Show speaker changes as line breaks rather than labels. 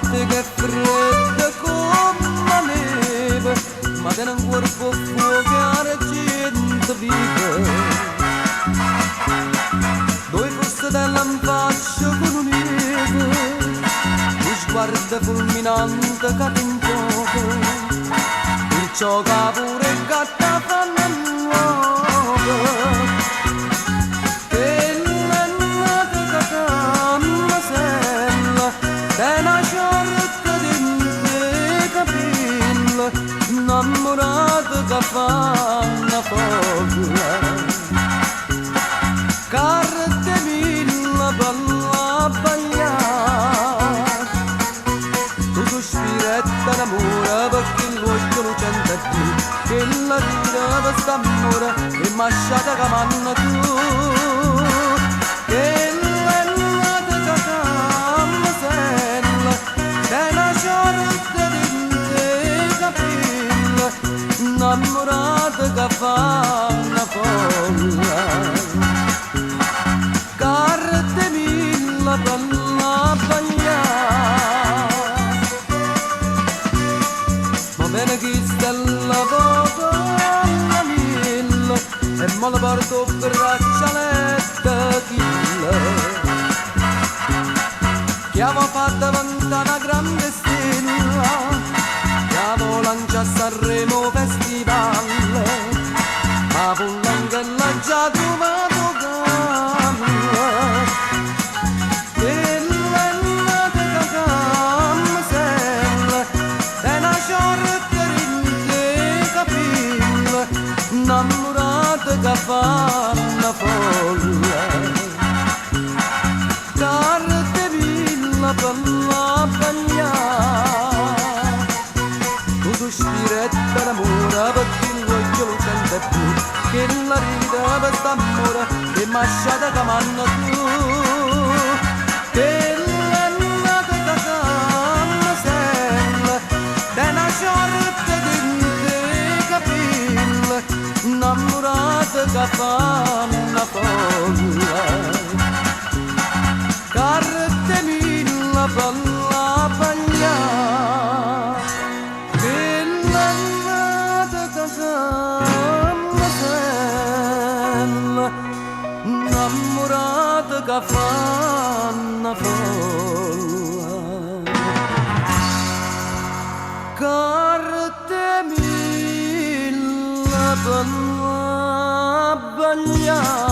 Notte che è fredda come la neve, ma tiene un corpo fuoco e argento vivo. Dove fosse della faccia con un neve, tu sguardo fulminante che ti infuoca, il ciò che pure gatta fanno nuova. Innamorata che fa una folla. Carte mille per la bagliare, tu sospiretta d'amore perché l'occhio lucente è blu, che la vita per st'amore e masciata che manna tu. Che l'è nata che cammasella, è una sciorta di capelli, innamorata che fa una folla. Carte mille per la bagliare, ma bene chi stella poco alla mille, e mo la porto braccialetto chilla, che avevo fatto diventare una grande stella, che avevo lanciato a Sanremo Festival, ma l'angela già trovato gamma. Che l'è nata che cammasella, è una sciorta di capelli, innamorata che fa una folla. Carte mille per la bagliare, tu sospiretta d'amore perché l'occhio lucente è blu, che la vita per st'amore e masciata che manna tu. Che l'è nata che cammasella, è una sciorta di capelli, innamorata che fa una folla. Carte mille per la bagliare, che l'è nata che cammasella, innamorata che fa una folla. Carte mille per la bagliare.